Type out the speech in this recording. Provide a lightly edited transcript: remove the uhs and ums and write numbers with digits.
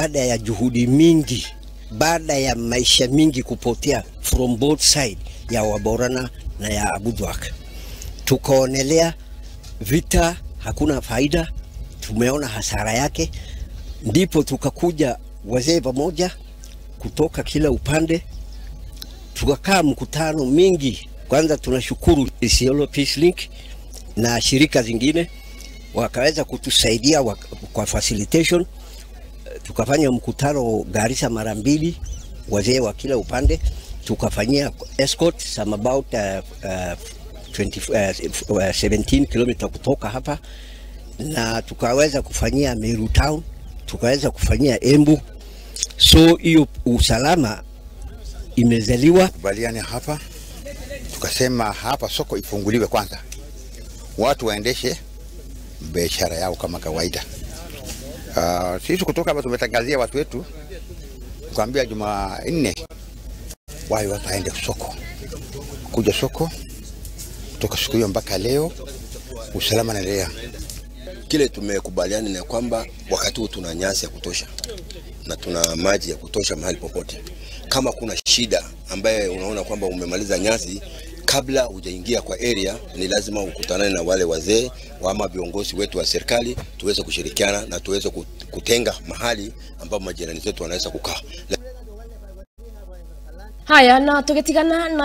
Baada ya juhudi mingi, baada ya maisha mingi kupotea from both side ya Waborana na ya Abudwak, tukaonelea vita hakuna faida, tumeona hasara yake, ndipo tukakuja wazee pamoja kutoka kila upande, tukakaa mkutano mingi. Kwanza tunashukuru Isiolo Peace Link na shirika zingine wakaweza kutusaidia kwa facilitation. Tukafanya mkutano Garissa mara mbili, wazee wa kila upande, tukafanyia escort some about 17 km kutoka hapa, na tukaweza kufanyia Meru Town, tukaweza kufanyia Embu. So hiyo usalama imezaliwa. Kubaliana hapa, tukasema hapa soko ifunguliwe kwanza, watu waendeshe biashara yao kama kawaida. Sisi kutoka hapa tumetangazia watu wetu kuambia Jumanne wao watu waende soko, kuja soko kutoka siku hiyo mpaka leo usalama unaendelea. Kile tumekubaliana ni kwamba wakati huu tuna nyasi ya kutosha na tuna maji ya kutosha mahali popote. Kama kuna shida ambaye unaona kwamba umemaliza nyasi kabla hujaingia kwa area, ni lazima ukutane na wale wazee ama viongozi wetu wa serikali, tuweze kushirikiana na tuweze kutenga mahali ambapo majirani zetu wanaweza kukaa. Haya, na tugetigana na